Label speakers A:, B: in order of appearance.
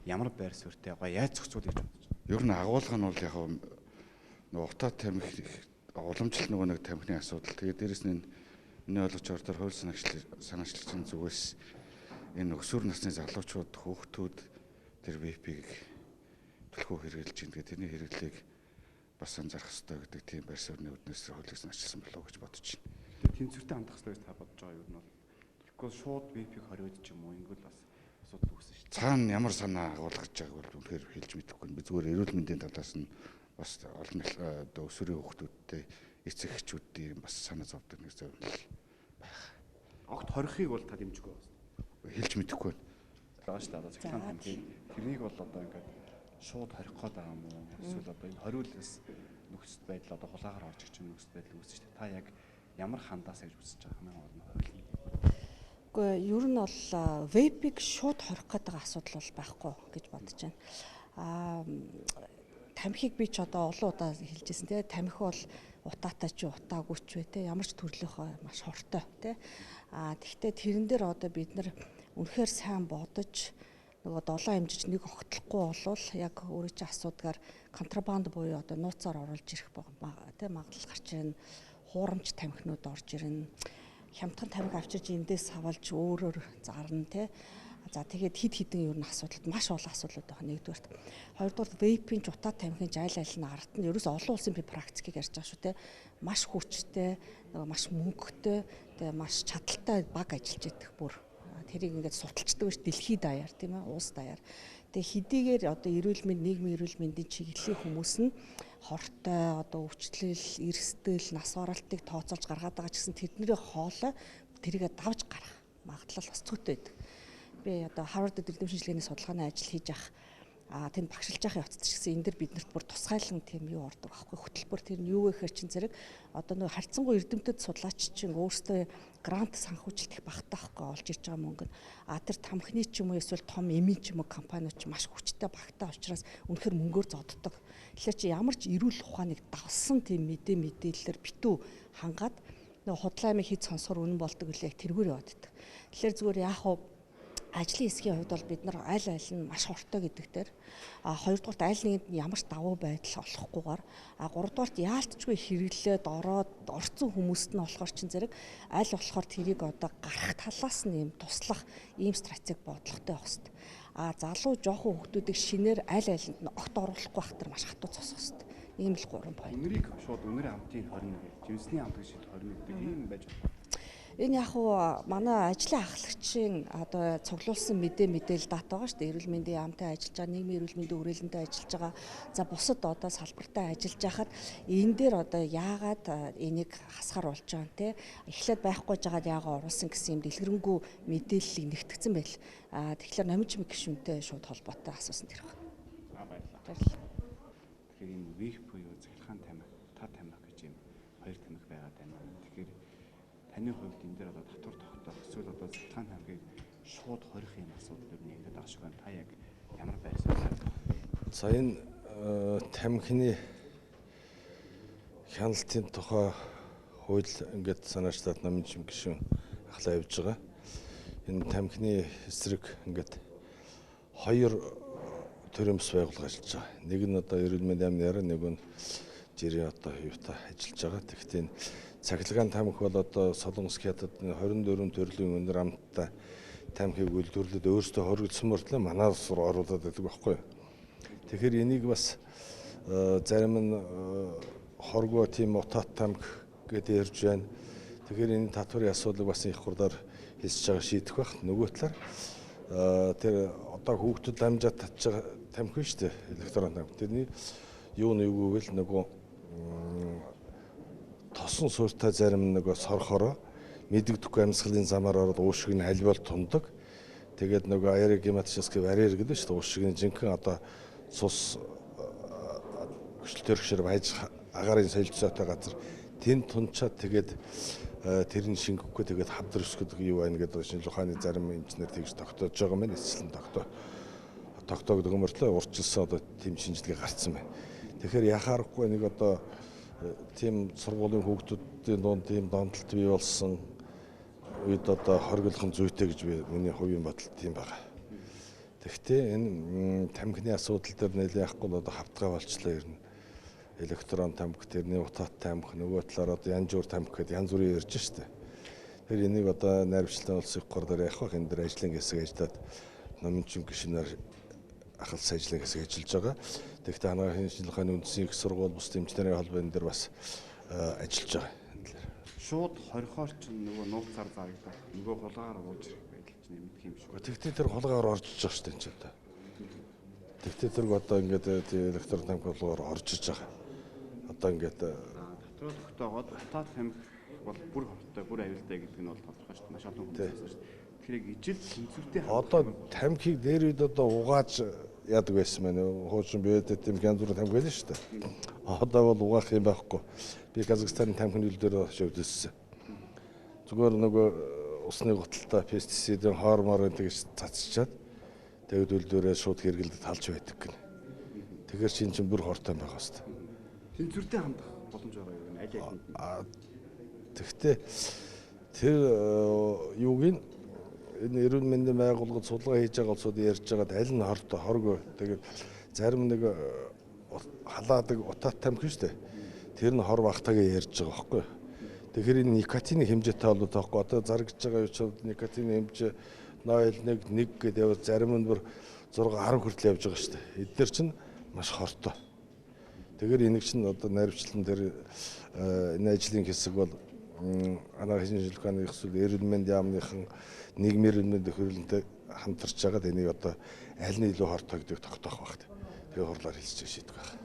A: Ямар байр суурьтай гоё яаж зохицуулъя гэж бодож байна?
B: Ер нь агуулга нь бол яг нөгөө утаа тамхи уламжлалт нөгөө нэг тамхины асуудал. Тэгээд дээрэс нь миний ойлгож байгаагаар хууль санаачлагчийн зүгээс энэ өсвөр насны залуучууд, хүүхдүүд тэр вейпийг түлхүү хэрэглэж байна. Тэгээд тэрний хэрэглээг бас анзаарах хэрэгтэй гэдэг тийм байр суурины үүднээс хуулийг санаачилсан болов уу гэж бодож байна.
A: Тэгээд тэнцвэртэй хандах хэрэгтэй гэж та бодож байгаа юм бол тэгэхгүй шууд вейпийг хориод ч юм уу ингэвэл бас асуудал үүснэ шүү дээ.
B: Цаана ямар санаа агуулгаж байгааг бол үнэхээр хэлж мэдэхгүй. Би зүгээр эрүүл мэндийн талаас нь бас олон одоо өсвөрийн хүүхдүүдтэй эцэг эхчүүдийн бас санаа зовдөг нэг зөвлөл байх.
A: Огт хорихыг бол та дэмжихгүй байна.
B: Хэлж мэдэхгүй байна.
A: Байгаа шүү дээ. Одоо цахилгаан тамхи тэрнийг бол одоо ингээд шууд хорих гээд байгаа юм уу? Эсвэл одоо энэ хориулс нөхцөл байдал одоо хулгайгаар орж ирж нөхцөл байдал үүсэж шүү дээ. Та яг ямар хандаасаа гэж үзэж байгаа юм бэ? Хууль.
C: Үгүй ер нь бол вейпийг шууд хорих гээд байгаа асуудал бол байхгүй гэж бодож байна. Аа тамхиг би ч одоо олон удаа хэлжсэн тий. Тамхи бол утаатай ч утаагүй ч вэ тий. Ямар ч төрлөөхөө маш хортой тий. Аа тэгвэл тэрэн дээр одоо бид нар үнэхээр сайн бодож нөгөө долоо хэмжиж нэг огтлохгүй болвол яг өөрөө чи асуудгаар контрабанд буюу одоо нууцаар оруулж ирэх тий магадлал гарч ирнэ. Хуурамч тамхинууд орж ирнэ. Хямдхан тамхи авчирч эндээс савалж өөрөөр зарна тий. За тэгээд хид хідэн ер нь асуудлууд маш олон асуудлууд байгаа нэгдүгээрт. Хоёрдугаар вейпийн ч утаа тамхин ч аль аль нь ард нь ерөөс олон улсын би практикийг ярьж байгаа шүү те. Маш хүчтэй, нөгөө маш мөнгөтэй, тэгээ маш чадaltaй баг ажиллаж идэх бүр. Тэрийг ингээд суталчдаг биш дэлхийд даяар тийм ээ, улс даяар. Тэгээ хэдийгээр одоо эрүүл мэнд, нийгмийн эрүүл мэндийн чиглэлийн хүмүүс нь хортой, одоо өвчлөл, эрсдэл, нас баралтыг тооцоолж гаргаад байгаа ч гэсэн тэдний хоолой тэрийгэ давж гарах магадлал бас зүйтэй байдаг. Би одоо Harvard эрдэм шинжилгээний судалгааны ажил хийж ах тэнд багшилж явах явцад ч гэсэн энэ дэр биднэрт бүр тусгайлан тийм юу ордог аахгүй хөтөлбөр тэр нь юу вэ гэхээр чин зэрэг одоо нэг харьцангуй эрдэмтэд судлаач чинь өөрсдөө грант санхүүжилт их багтаа байхгүй олж ирж байгаа мөнгө нь тэр тамхины ч юм уу эсвэл том эмийн ч юм уу компаниуд ч маш хүчтэй багтаа учраас үнэхэр мөнгөөр зодддог. Тэгэхээр чи ямар ч эрүүл ухааныг давсан тийм мэдээллээр битүү хангаад нэг худлаа юм хийж сонсохор үнэн болдог үлээ яг тэргээр яваад идэх. Тэгэхээр зүгээр яах вэ? Ажлын хэсгийн хувьд бол бид нар аль аль нь маш хортой гэдэг дээр хоёрдугаарт аль нэгэнд нь ямар ч давуу байдал олохгүйгээр гуравдугаарт яалтчгүй хэрэглээд ороод орцсон хүмүүст нь болохоор чин зэрэг аль болохоор тэрийг одоо гарах талаас нь юм туслах ийм стратеги бодлоготой байх хэвээр. Залуу жоохон хүүхдүүдийг шинээр аль алинд нь огт оруулахгүй байх төр маш хатуу зогсох хэвээр. Ийм л 3 point.
A: Өнөрийг шууд өнөрийн амтын 21, жимсний амт гэж 21 гэдэг ийм байж байна.
C: Энэ яг уу манай ажлын ахлагчийн одоо цуглуулсан мэдээлэл дата байгаа шүү дээ. Эрүүл мэндийн яамтай ажиллаж байгаа, нийгмийн эрүүл мэндийн үрээлэнтэй ажиллаж байгаа. За бусад одоо салбартай ажиллаж байхад энэ дээр одоо яагаад энийг хасгаар болж байгаа юм те? Эхлээд байхгүй жагаад яагаад оруулсан гэсэн юм дэлгэрэнгүй мэдээллийг нэгтгэсэн байл. Тэгэхээр номин чимэг гишүүнтэй шууд холбоотой асуусан тэр байна.
A: За баярлалаа.
C: Баярлалаа.
A: Тэгэхээр энэ вейп буюу цахилгаан тамхи, утаа тамхи гэж юм хоёр тамхи байгаа даа. Тэгэхээр таны хувьд энэ дээр одоо татвар тогтоох эсвэл одоо цахилгаан тамхиг шууд хорих юм асуудал юу нэгдэд байгаа шиг байна. Та яг ямар байр суурь?
D: За энэ тамхины хяналтын тухай хууль ингээд санаачлаад номын чим гишүүн ахлаа явж байгаа. Энэ тамхины эсрэг ингээд хоёр төрийн бас байгууллага ажиллаж байгаа. Нэг нь одоо эрүүл мэндийн яамны яриа, нэг нь жирийн одоо юутай ажиллаж байгаа. Тэгэхдээ энэ цахилгаан тамхи бол одоо Солонгос Хятад 24 төрлийн өндөр амттай тамхиг үйлдвэрлээд өөрсдөө хоригдсон мөртлөө манай улс руу оруулаад байдаг байхгүй юу. Тэгэхээр энийг бас зарим нь хоргоо тийм утаат тамхи гэдээ ярьж байна. Тэгэхээр энэ татварын асуудлыг бас их хурлаар хэлсэж байгаа шийдэх байх. Нөгөө талаар тэр одоо хүүхдүүд дамжаад татж байгаа тамхи шүү дээ. Электрон тамхи. Тэрний юу нь юу гэвэл нөгөө тосон суурьтай зарим нөгөө сорхороо мэдэгдэхгүй амьсгалын замаар ороод уушиг нь хальбал тундаг. Тэгээд нөгөө аэрогематический барьер гэдэг шүү дээ. Уушигны жинхэнэ одоо цус хөшлөл төрөгшөр байж агаарын солилцоотой газар тэнд тунчаад тэгээд тэр нь шингэхгүй тэгээд хавдар өсгөдөг юу байна гэдэг шинжлэх ухааны зарим инженер тэгж тогтоож байгаа юм. Эцэслэн тогтоогдох мөртлөө урьдчилсан одоо тийм шинжилгээ гарцсан байна. Тэгэхээр яхаарахгүй нэг одоо тийм сургуулийн хүүхдүүдийн дунд тийм донтолт бий болсон үед одоо хоригдлох нь зүйтэй гэж би миний хувийн бодол тийм байгаа. Тэгэхдээ энэ тамхины асуудал дээр нэлээд яахгүй л одоо хавтгай болчлоо ер нь. Электрон тамхи, тэрний утаат тамхи, нөгөө талаар одоо янз бүр тамхи гэдээ янз бүрийн ярьж штэ. Тэр энийг одоо найрамчлалын улсын их гор дээр явах энэ дээр ажлын хэсэг ажиллаад номын гишүүнээр ахалц ажлын хэсэг ажиллаж байгаа. Тэгэхдээ анагаахын шинжилгээний үндсэн их сургууль бус эмчнэрийн холбоон дээр бас ажиллаж байгаа. Энэ талаар.
A: Шууд хорихоор чинь нөгөө нууцаар зарагдах, нөгөө хулгаагаар ууж ирэх байдал чинь нэмэгдэх юм шиг.
D: Тэгтээ тэр хулгаагаар орж иж байгаа шүү дээ энэ ч одоо. Тэгтээ тэр одоо ингээд электрон тамхи хулгаагаар орж иж байгаа. Одоо ингээд
A: дотроо тогтоогоод утаат тамхи бол бүр хортой, бүр аюултай гэдэг нь бол тодорхой шүү дээ. Маш олон хүмүүс хэлсэн шүү дээ. Тэгэхээр яг ижил тэнцвэртэй
D: одоо тамхиг дээр үед одоо угааж яадаг байсан байна. Хуучин биедэд тийм янз бүрийн тамхи байсан шүү дээ. Одоо бол угаах юм байхгүй. Би Казахстаны тамхины үйл дээр шөвдөссөн. Зүгээр нөгөө усны гуталтаа пестицидын хормоор тэгж цацчаад тэгээд үл дээрээ шууд хэрэглэдэг талж байдаг гэнэ. Тэгэхээр чинь чинь бүр хортой байгаа хэвээр.
A: Тэнцвэртэй хандах боломж байгаа юм аль аль нь.
D: Тэгтээ тэр юуг нь энэ эрүүл мэндийн байгууллагад судалгаа хийж байгаа улсууд ярьж байгаад аль нь хортой хоргүй. Тэгээд зарим нэг халаадаг утаат тамхи шүү дээ. Тэр нь хор багтаагаа ярьж байгаа байхгүй юу? Тэгэхээр энэ никотины хэмжээтэй холбоотой байхгүй. Одоо зарагдж байгаа юу ч никотины хэмжээ 0.1 1 гэдэг яваад зарим нь бүр 6 10 хүртэл явж байгаа шүү дээ. Эдгээр чинь маш хортой. Тэгэхээр энийг чинь одоо наривчлан тэр энэ ажлын хэсэг бол анагаахын шинжилгээний эсвэл эрүүл мэндийн яамныхан нийгмийн эрүүл мэндийн хөрөлнтэй хамтарч байгаад энийг одоо аль нь илүү хортой гэдгийг тогтоох байх. Тэгээ хурлаар хэлж шийдэх байх.